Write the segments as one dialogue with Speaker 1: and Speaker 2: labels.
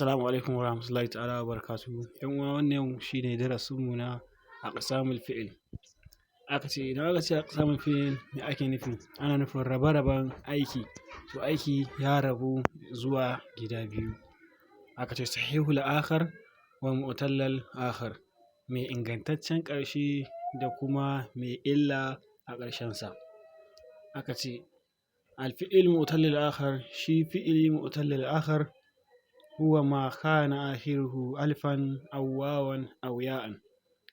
Speaker 1: Assalamu alaikum warahmatullahi ta'ala wa barakatuhu. ‘Yan uwa, wannan shi ne darasinmu na aqsamul fi'il. Aka ce idan aka ce aqsamul fi'il, me ake nufi? Ana nufin rabe-raben aiki. To, aiki ya rabu zuwa gida biyu. Aka ce sahihul akhar wa mu'tallal akhar. Mai ingantaccen ƙarshe da kuma mai illa a ƙarshensa. Aka ce al-fi'il mu'tallal akhar, shi fi'ili mu'tallal akhar, huwa ma kana akhiruhu alfan aw wawan aw ya'an,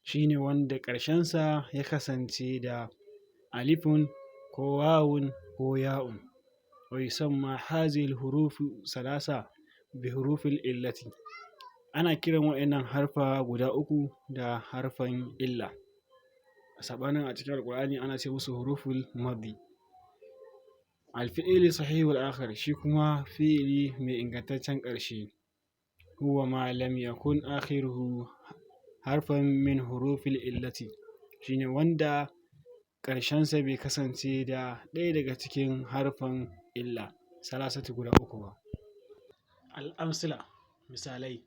Speaker 1: shine wanda ƙarshensa ya kasance da alifun ko wawun ko ya'un. Wa yusamma hazihi al-hurufu salasa bi hurufil illati. Ana kiran wa'innan harfa guda uku da harfan illa. Saɓanin a cikin Alƙur'ani ana ce musu huruful maddi. Al-fi'il sahihul akhar, shi kuma fi'ili mai ingantaccen ƙarshe, huwa ma lam yakun akhiruhu harfan min hurufil illati, shine wanda ƙarshensa bai kasance da ɗaya daga cikin harfan illa salasatu guda uku ba. Al'amsila, misalai: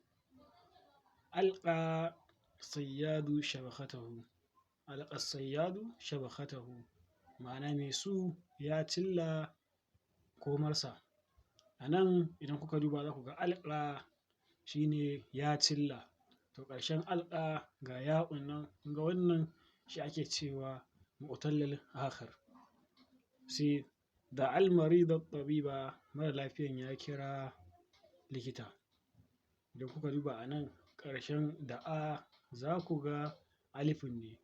Speaker 1: alqa sayyadu shabakatahu, alqa sayyadu shabakatahu, ma'ana mai su ya cilla komarsa. A nan idan kuka duba, za ku ga alqa shine ya cilla. To, ƙarshen alqa ga ya'un nan, kun ga wannan shi ake cewa mu'tallal akhar. Sai da'al marida tabiba, mara lafiyan ya kira likita. Idan kuka duba a nan ƙarshen da'a, za ku ga alifun ne.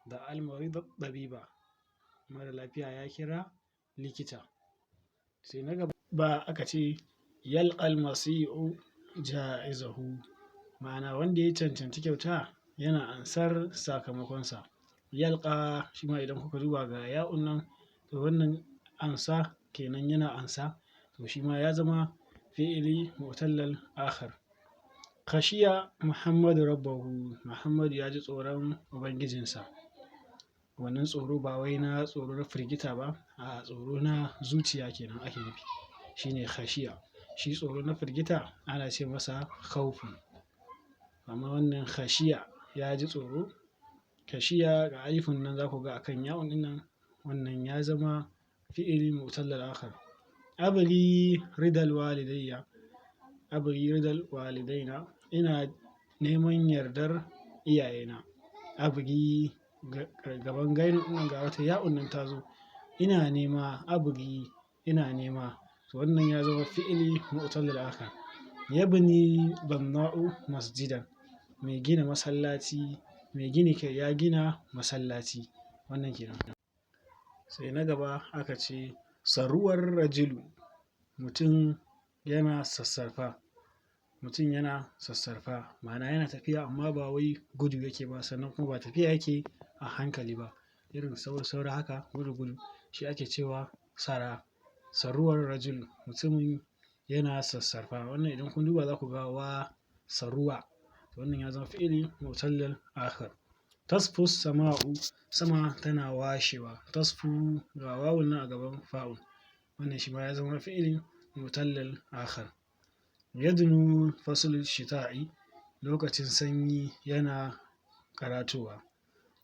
Speaker 1: Da'al marida tabiba, mara lafiya ya kira likita. Sai na gaba aka ce yalqal masi'u ja'izahu, ma'ana wanda ya cancanci kyauta yana ansar sakamakonsa. Yalqa, shi ma idan kuka duba ga ya'un nan, to wannan ansa kenan, yana ansa. To, shi ma ya zama fi'ili mu'tallal akhar. Khashiya Muhammadu rabbahu, Muhammadu ya ji tsoron ubangijinsa. Wannan tsoro ba wai na tsoro na firgita ba, a tsoro na zuciya kenan ake nufi, shine khashiya. Shi tsoro na firgita ana ce masa khawfu, amma wannan khashiya ya ji tsoro. Khashiya, ga alifun nan za ku ga akan ya'un ɗin nan, wannan ya zama fi'ili mu'tallal akhar. Abghi ridal walidayya, abghi ridal walidaina, ina neman yardar iyayena. Abghi, gaban gainun ɗin ga wata ya'un nan ta zo. Ina nema, abghi, ina nema. To, wannan ya zama fi'ili mu'tallal akhar. Yabni banna'u masjidan, mai gina masallaci, mai gini kai ya gina masallaci. Wannan kenan. Sai na gaba aka ce saruwar rajulu, mutum yana sassarfa. Mutum yana sassarfa, ma'ana yana tafiya amma ba wai gudu yake ba, sannan kuma ba tafiya yake a hankali ba, irin sauri sauri haka, gudu gudu, shi ake cewa sara. Saruwar rajulu, mutumin yana sassarfa. Wannan idan kun duba za ku ga wa saruwa. Wannan ya zama fi'ili mu'tallal akhar. Tasfu sama'u, sama tana washewa. Tasfu, ga wawun nan a gaban fa'un. Wannan shi ma ya zama fi'ili mu'tallal akhar. Yadnu fasl shita'i, lokacin sanyi yana karatowa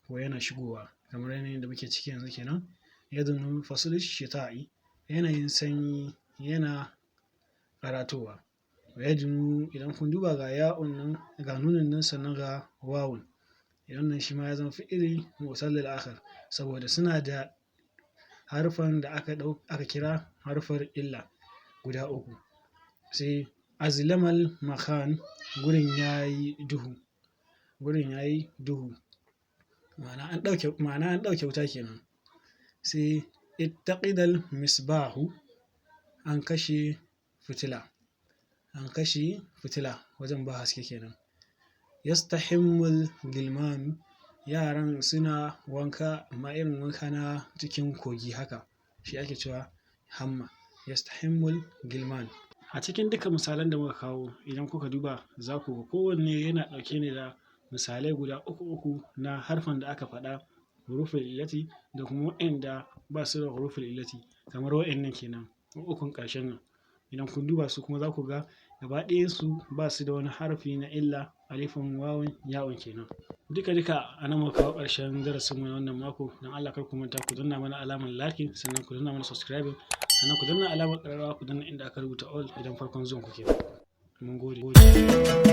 Speaker 1: ko yana shigowa, kamar yanayin da muke ciki yanzu kenan. Yadnu fasl shita'i, yanayin sanyi yana karatowa. Yadnu, idan kun duba ga ya'un nan, ga nunun nan, sannan ga wawun. Wannan shi ma ya zama fi'ili mu'tallal akhar saboda suna da harfan da aka ɗau aka kira harfar illa guda uku. Sai azlamal makan, gurin yayi duhu. Gurin yayi duhu, ma'ana an ɗauke wuta kenan. Sai ittaqidal misbahu, an kashe fitila. An kashe fitila, wajen ba haske kenan. Yastahimmul gilman, yaran suna wanka, amma irin wanka na cikin kogi haka, shi ake cewa hamma. Yastahimmul gilman. A cikin duka misalan da muka kawo, idan kuka duba za ku ga kowanne yana ɗauke ne da misalai guda uku uku na harfan da aka faɗa, huruful illati, da kuma waɗanda ba su da huruful illati, kamar waɗannan kenan ukun ƙarshen nan. Idan kun duba su kuma, za ku ga gaba ɗayansu ba su da wani harafi na illa, alifun, wawun, ya'un kenan. Duka duka a nan muka kawo ƙarshen darasinmu na wannan mako. Don Allah kar ku manta ku danna mana alamar like, sannan ku danna mana subscribing, sannan ku danna alamar ƙararrawa, ku danna inda aka rubuta all idan farkon zuwan ku kenan. Mun gode.